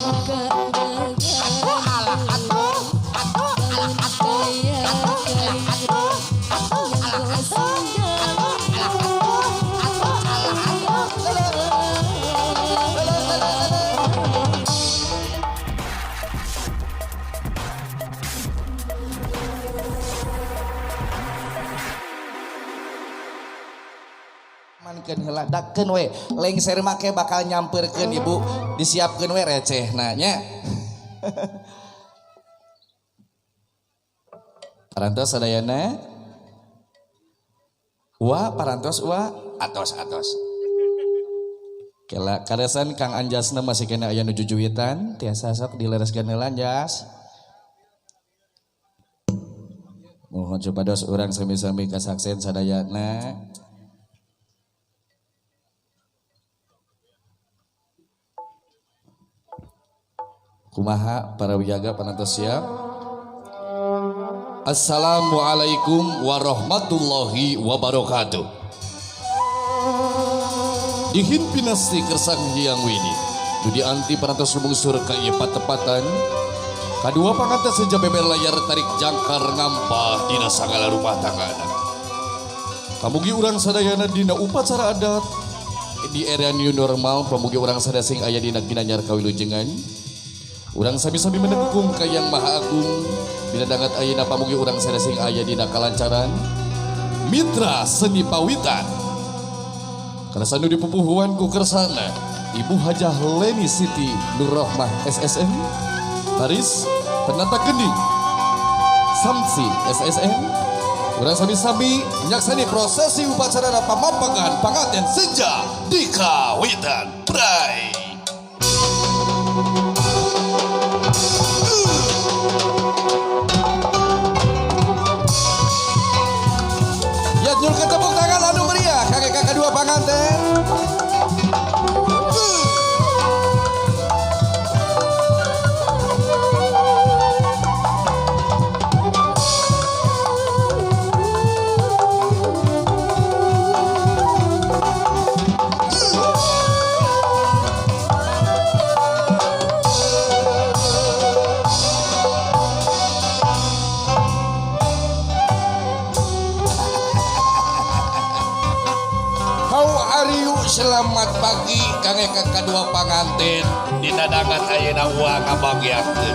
Atuh alah atuh, atuh alah atuh, atuh alah atuh, atuh alah atuh, atuh alah atuh, atuh alah atuh. Leuleut, leuleut, leuleut, leuleut. Mankeun heula, dakeun we lengser make bakal nyamperkeun ibu, disiapkeun we receh nya. Parantos sadayana? Wa parantos wa atos atos. Kela karesan Kang Anjasna masih kena aya nu jujuwitan, tiasa sok dilereskeun heula Anjas. Mohon supados urang sami-sami kasaksen sadayana. Kumaha para wiyaga panantos siap? Assalamualaikum warahmatullahi wabarakatuh. Dihin pinasti kersang Hyang Widi. Dudi anti parantos lumungsur ka ieu patepatan. Kadua panganten seja beber layar tarik jangkar ngampah dina sagala rumah tanggana. Kamugi urang sadayana dina upacara adat di era new normal, pamugi urang sadaya sing aya dina ginanyar kawilujengan. Urang sami-sami menekung ka Yang Maha Agung dina dangat ayeuna pamugi urang sadaya sing aya dina kalancaran. Mitra Seni Pawitan. Karena sanu dipupuhuan ku kersana Ibu Hajah Leni Siti Nurrohmah SSM, Baris Penata Gending Samsi SSM. Urang sami-sami nyaksani prosesi upacara pamampangan panganten senja di Kawitan Bray. Ya, nyurkeun tepuk tangan anu meriah kangge kakadua panganten. How are you? Selamat pagi kangge kakadua panganten. Dina dangat ayeuna uang ngabagiakeun.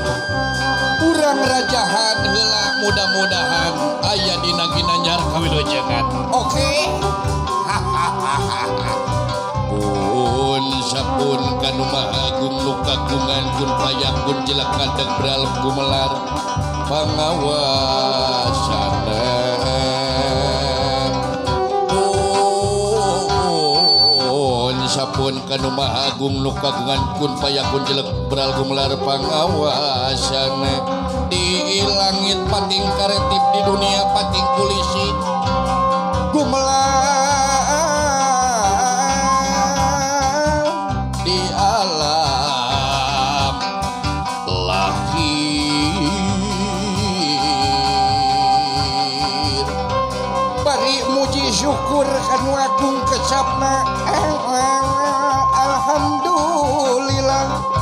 Urang rajahan heula mudah-mudahan aya dina ginanjar kawilujengan. Oke. Pun sapun kanu Maha Agung nu kagungan kun payakun jelek kadeg beralep gumelar pangawasana. Pun sapun kanu Maha Agung nu kagungan kun payakun jelek beral gumelar pangawasana. Di langit pating karetip, di dunia pating kulisi gumelar di alam lahir. Bari muji syukur kanu agung kecapna alhamdulillah.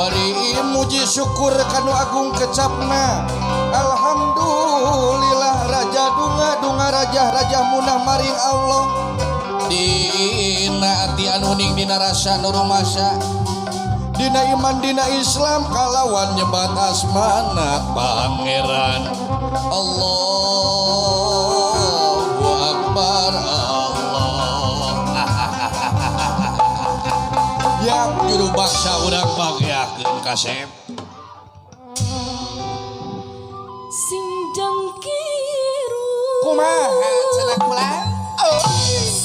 Bari muji syukur kanu agung kecapna alhamdulillah. Raja dunga dunga raja raja munah maring Allah. Dina ati anu ning dina rasa nu rumasa dina iman dina Islam kalawan nyebat asmana Pangeran. Allahu Akbar Allah. Yang juru baksa urang bagiakeun kasep. Sing jangkiru Kumaha cenah kula? Oh.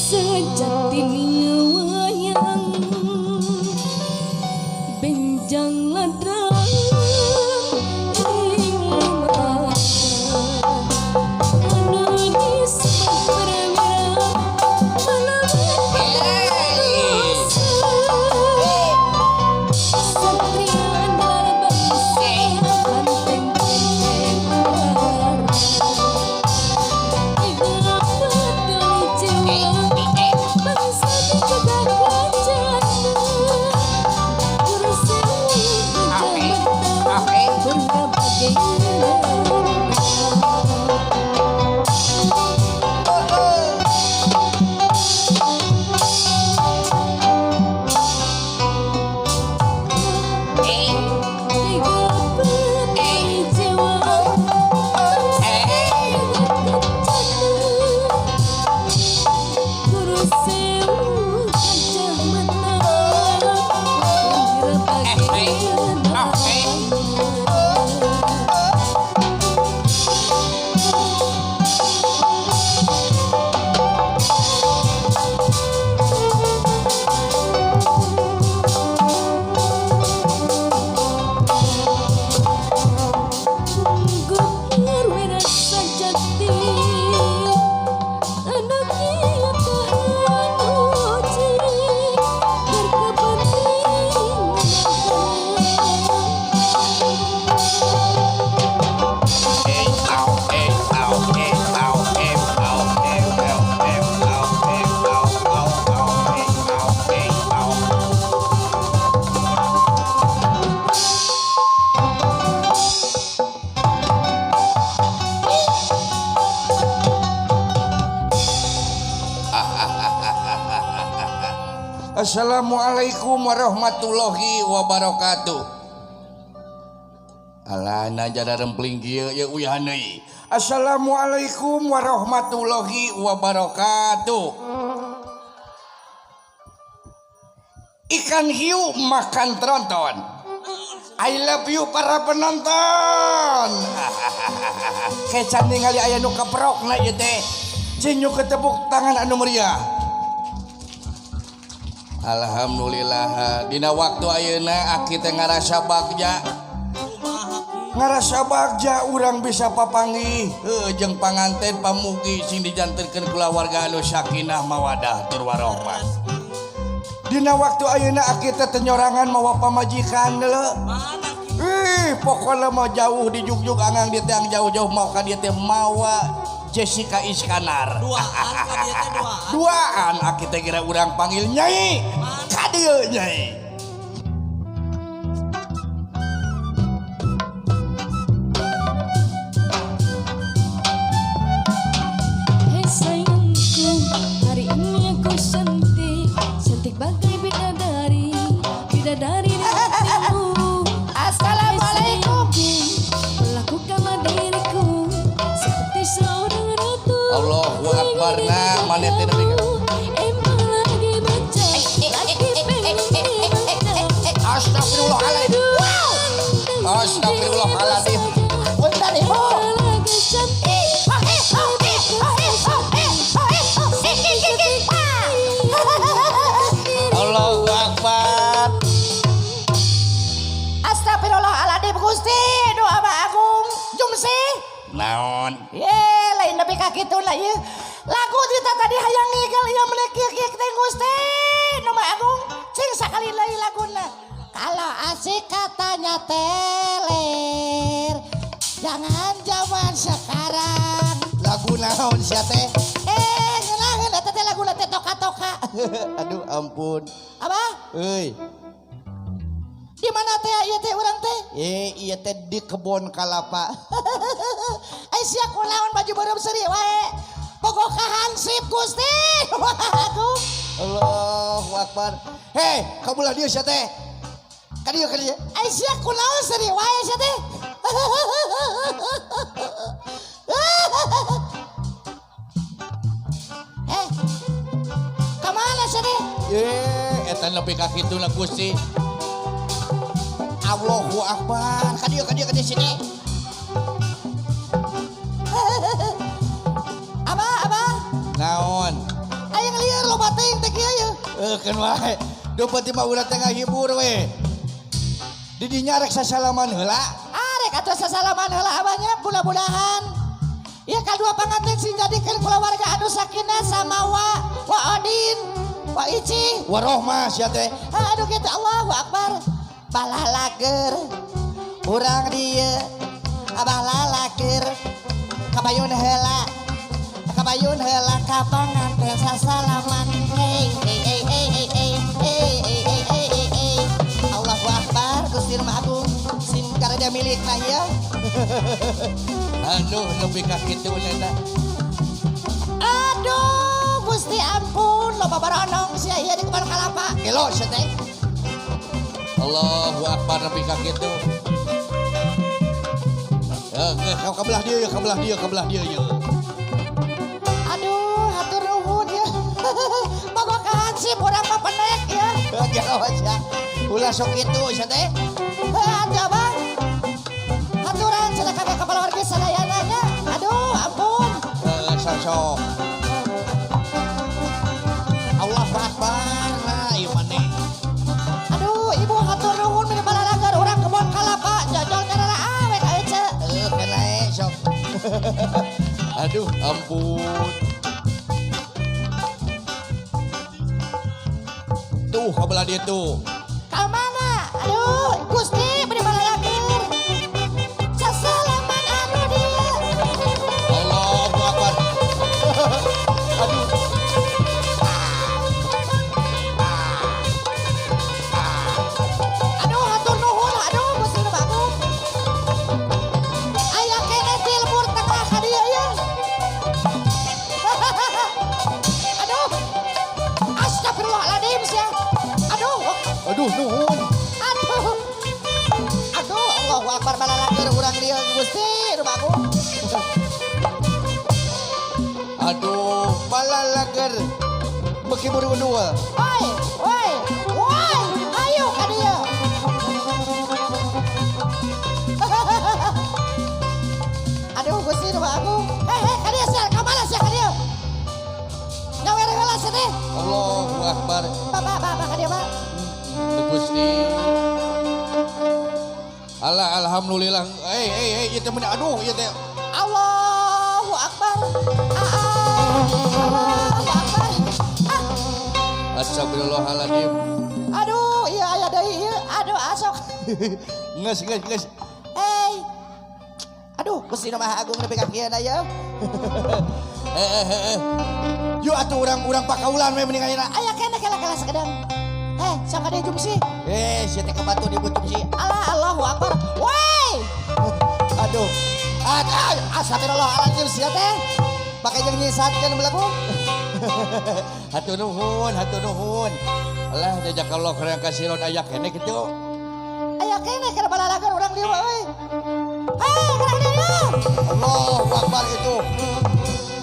Sejatine wayang benjang ladrang ing lemah anu disebut perwira satria andalan bangsa banteng benteng bangsa. Assalamualaikum warahmatullahi wabarakatuh. Alah najada rempling kieu ye uyah deui. Assalamualaikum warahmatullahi wabarakatuh. Ikan hiu makan tronton. I love you para penonton. Kecan ningali aya nu keprokna ieu teh. Cinyu ketepuk tangan anu meriah. Alhamdulillah dina waktu ayeuna aki teh ngarasa bagja. Ngarasa bagja urang bisa papanggih jeung panganten pamugi sing dijantenkeun kulawarga anu sakinah mawadah tur warohmah. Dina waktu ayeuna aki teh tenyorangan mawa pamajikan deuleu. Ih, pokona mah jauh di jugjug angang di tiang jauh-jauh mau ka dieu teh mawa Jessica Iskandar. Duaan ka dieu teh duaan. Duaan aki teh kira urang panggil nyai. Ka dieu nyai. Hei sayangku, hari ini aku cantik, cantik bagai bidadari, bidadari di hatimu. Assalamualaikum. Perlakukanlah diriku seperti seorang ratu. Allahu Akbar na maneh teh nepi ka. Emang lagi baca, lagi pengen dibaca. Astagfirullahaladzim. Wow. Astagfirullahaladzim. Punten ibu. Lagi cantik. Allahu Akbar. Astagfirullahaladzim Gusti, doa Abah Agung, Jumsi. Naon? Ye, lain nepi ka kitu lah ieu. Lagu cerita tadi hayang ngigel ieu meuni kieu-kieu teh Gusti. Nu Maha Agung, cing sakali deui laguna. Kalau asik katanya teler, jangan zaman sekarang. Lagu naon sia teh? Eh, ngeunaheun eta teh laguna teh toka-toka. Aduh ampun. Abah, Euy. di mana teh ieu teh urang teh? Eh, ieu teh di kebon kalapa. Ai sia kunaon baju beureum seuri wae. Bogoh ka hansip Gusti. Agung. Allahu Akbar. Hei, kabulah dieu sia teh. Ka dieu ka dieu. Ai sia kunaon seuri wae sia teh. Eh. Ka mana sia teh? Eh, eta nepi ka kitu na Gusti. Allahu Akbar. Ka dieu ka dieu ka dieu sini. Abah, abah. Naon? Aya ngelieur loba teuing teh kieu ye. Keun wae. Duh penting mah urang teh ngahibur we. Di dinya rek sasalaman heula. Arek atuh sasalaman heula abahnya mudah-mudahan. Ya kadua panganten sing jadikeun kulawarga anu sakinah samawa wa Odin wa Ici Warohmah sia teh. Aduh kitu Allahu Akbar. Balah lager urang dieu abah lalaker kabayun heula kabayun heula ka panganten sasalaman. Hey hey hey hey hey hey hey hey hey hey hey. Allahu Akbar Gusti Maha Agung sing kareda milikna ieu. Aduh, nepi ka kitu eta. Aduh, Gusti ampun, loba baronong sia ieu di kebon kalapa. Gelo sia teh. Allahu Akbar nepi ka kitu. Eh, ka belah dieu ya, ka belah dieu, ka belah dieu ya. Aduh, hatur nuhun ya. Bogokan sip urang mah penek ya. Gelo sia. Ulah sok kitu sia teh. Heuh, atuh abang. Haturan cenah ka kepala warga sadayana nya. Aduh, ampun. Eh, sok. Allahu Akbar lah ieu maneh. Aduh, ibu hatur nuhun meni balalagar urang kebon kalapa jajol karena awet ka ece. Eh, kena sok. Aduh, ampun. Tuh, ka belah dieu tuh. Ka mana? Aduh, Gusti beri balalagar. Sasalaman anu dia. Allahu Akbar. Aduh. Aduh, hatur nuhun, aduh Gusti nu Agung. Aya keneh ti lembur tengah ka dieu ya. Aduh. Astagfirullahaladzim sia. Aduh. Aduh, nuhun. Aduh. Aduh, Allahu Akbar balalager urang dieu Gusti nu Agung. Aduh, balalager. Beki buru dua. Woi, woi, woi, ayo ka dieu. Aduh, Gusti nu Agung. Eh, eh, ka dieu sia, ka mana sia ka dieu? Nyawer heula sia teh. Allahu Akbar. Bapak, bapak ka dieu, Pak. Gusti. Alah, alhamdulillah. Eh, eh, eh, ieu teh meuni aduh, ieu teh. Allahu Akbar. Ah, Allahu Akbar. Ah, Astagfirullahaladzim. aduh, iya aya deui ieu. Aduh, asok. Geus, geus, geus. Hey. Aduh, Gusti nu Maha Agung nepi ka kieu na ya. Eh, eh, eh, eh. Yuk atuh urang-urang pakaulan we mending ayeuna. Aya keneh kela-kela sakedang. Eh, sok ka dieu jumsi. Eh, sia teh ka batu di jumsi. Alah, Allahu Akbar. Woi. Aduh. Ah, astagfirullahaladzim sia teh. Pake jeung nyesatkeun belagu. Hatur nuhun, hatur nuhun. Alah, jazakallah khairan kasiron aya keneh kitu. Aya keneh keur balalager urang dieu mah euy. Hei, geura dieu. Allahu Akbar itu.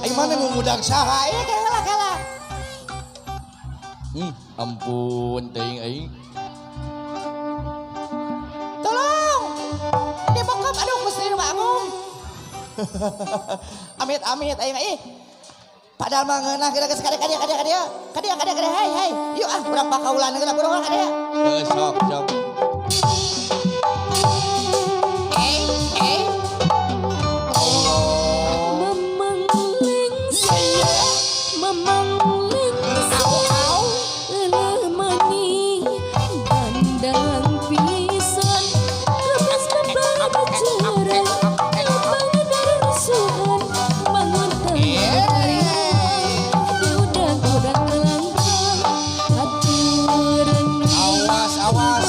Ai mana ngundang saha? Ieu ke heula kela. Ampun teuing aing. Tolong. Dibekep aduh Gusti nu Maha Agung. Amit amit aing ih. Padahal mah ngeunah geura geus kade kade kade kade. Ka dieu ka dieu ka dieu, hei hei. Yuk ah urang pakaulan geura urang ka dieu. Eh, sok sok. Eh, eh. Mamang lengser, mamang lengser, euleuh mani bandang pisan, lemes babaceran, lempang darusuhan, bangun tangga diudag-udag langkah, aturan Awas awas.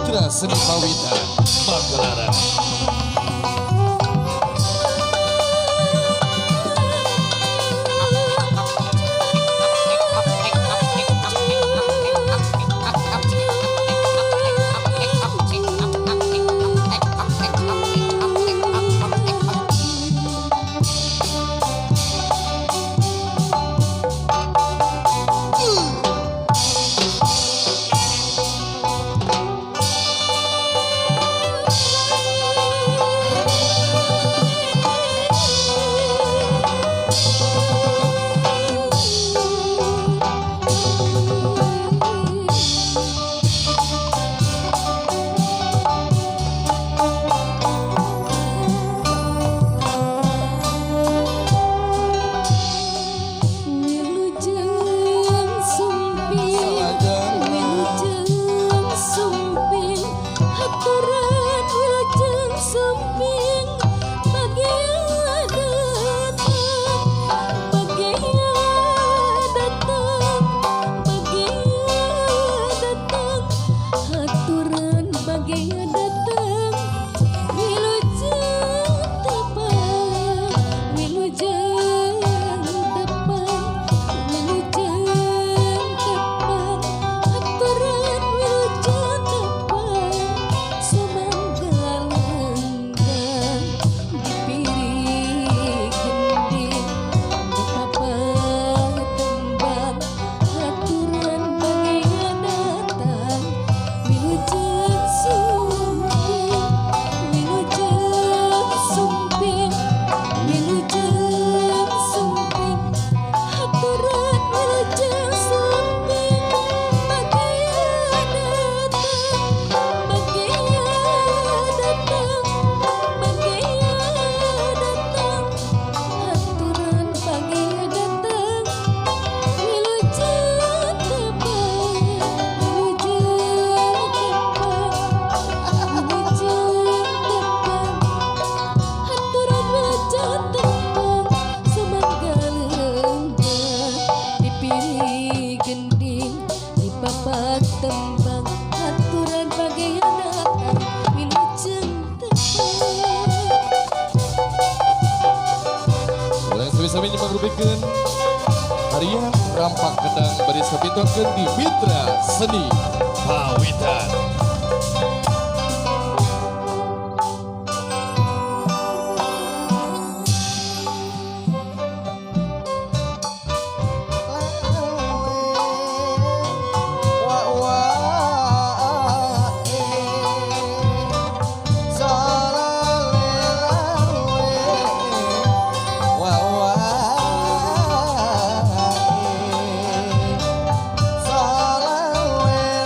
Mitra Seni Pawitan Pagelaran. Wilujeng sumping, wilujeng sumping, haturan wilujeng sumping, bagia datang, bagia datang, bagia datang, haturan bagia datang, wilujeng tepang, wilujeng tepang, wilujeng tepang, haturan wilujeng tepang, sumangga lenggang dipiri gending, dipapak tembang, haturan bagia datang, wilujeng sumping, wilujeng sumping, wilujeng sumping, haturan wilujeng sumping, bagia datang, bagia datang, bagia datang, haturan bagia datang, wilujeng tepang, wilujeng tepang, wilujeng tepang, haturan wilujeng tepang, sumangga lenggah dipiri gending, dipapak tembang, haturan bagia datang, wilujeng tepang. Ulang sami-sami nyimak rupikeun tarian rampak kendang bari sapitokeun di Mitra Seni Pawitan. Wa wa eh salalelawe wa wa eh.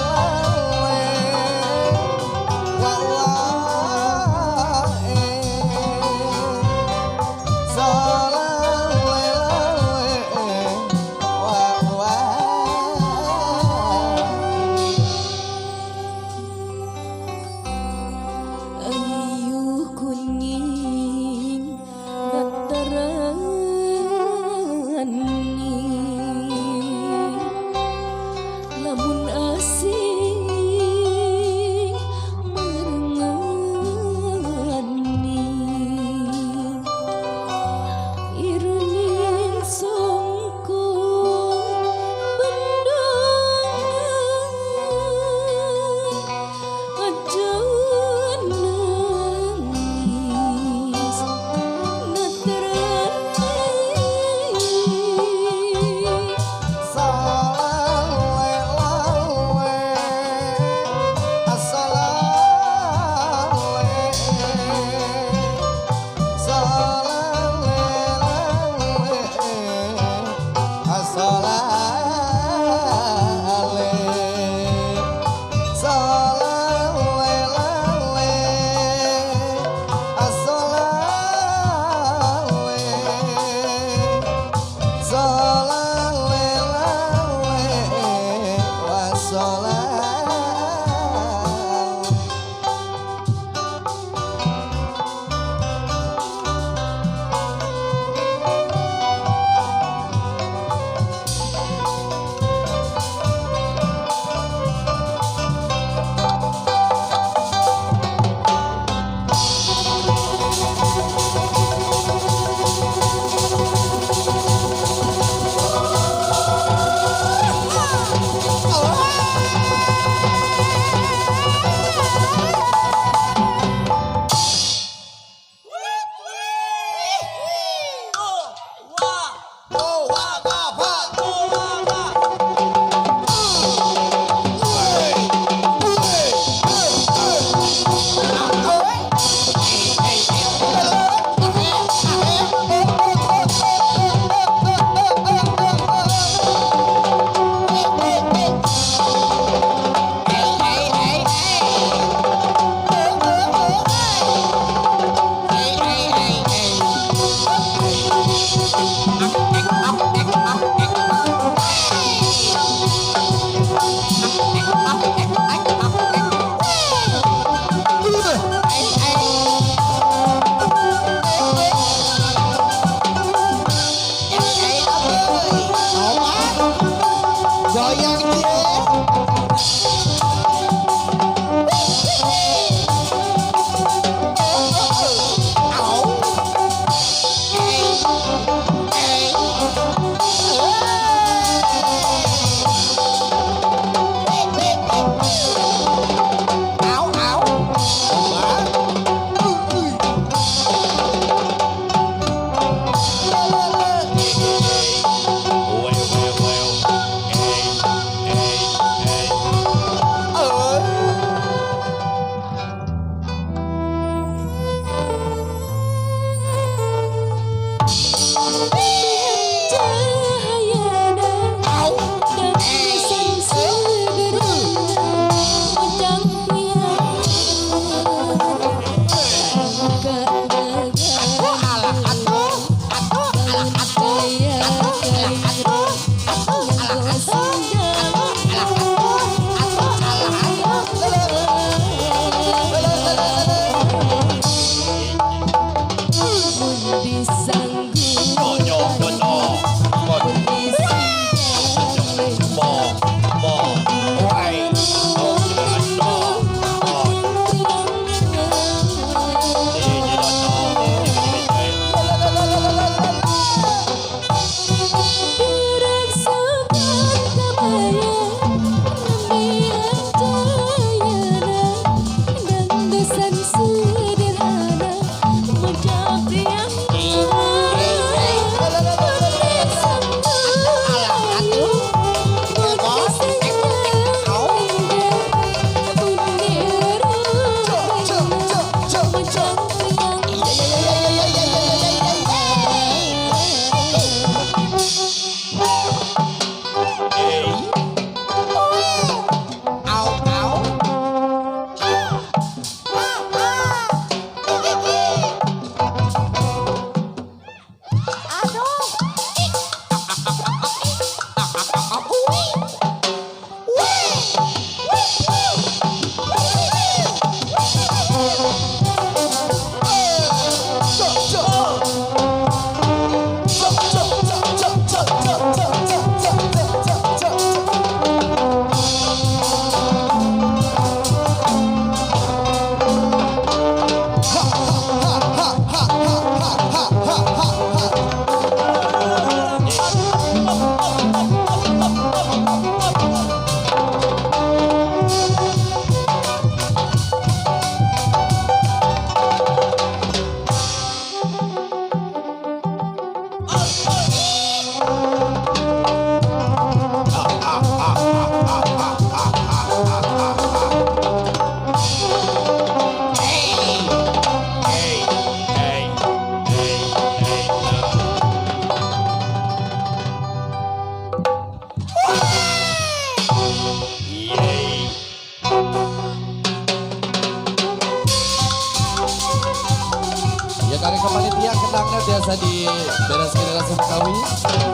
Tiasa dibereskeun langsung kawin.